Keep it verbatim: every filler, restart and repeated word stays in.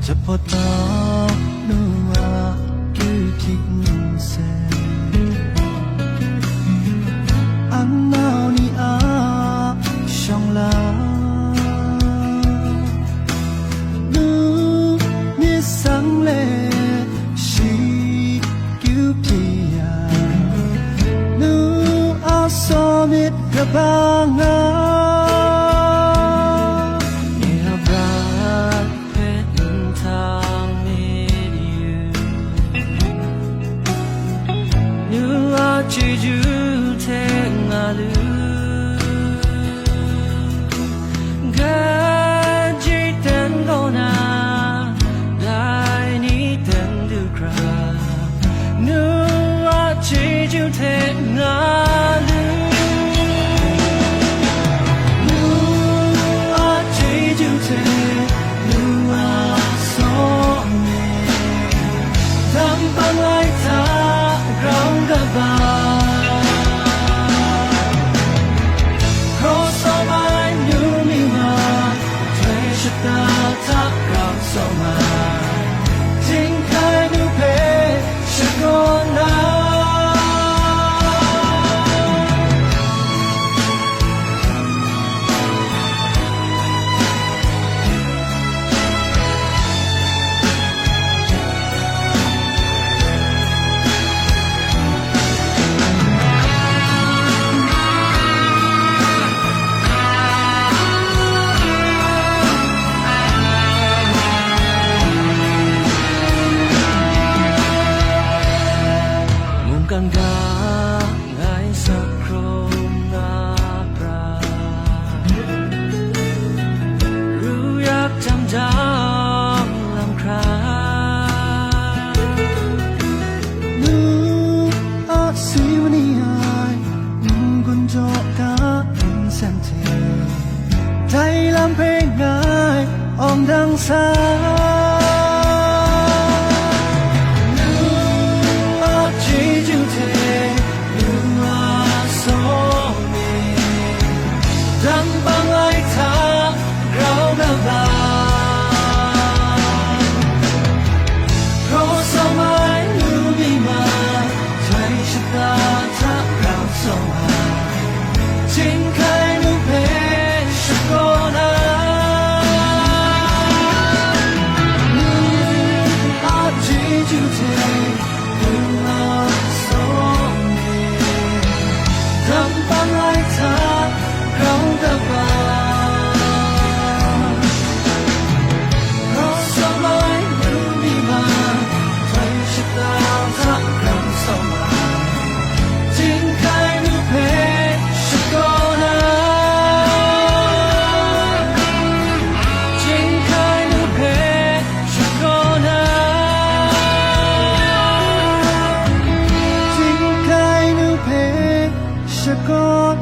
Jahpawt na nu a kyu hpyi nsen, anau ni a shawng la, nu myit sang le shi kyu hpyi yang, nu a saw myit kaba nga, nye a brat hpe nhtang myit yu, nu a chyeju hte nga lu, ganje ten gaw na, dai ni ten du hkra, nu a chyeju hte nga lu, nu a chyeju hte, nu a saw myit, dang bang lai hta grau kaba, hkraw sawm ai nu mi ma, htoi shata hta grau sawm ai, Jinghkai nu hpe shakawn na. Mungkan ga ngai sak hkrum nga pra, ru yak jam jang lam hkra, nu a si mani ai n-gun jaw ga nsen hte, dai lam hpe ngai awng dang sa, nu a chyeju hte, nu a saw myit, dang bang ai hta grau na ga, hkraw sawm ai nu mi ma, htoi shata hta grau sawm ai, Jinghkai nu hpe shakawn na, nu a chyeju hte, nu a saw myit, dang bang ai hta grau kaba, hkraw sawm ai nu mi ma, htoi shata hta grau sawm ai, Jinghkai nu hpe shakawn na, Jinghkai nu hpe shakawn na, Jinghkai nu hpe shakawn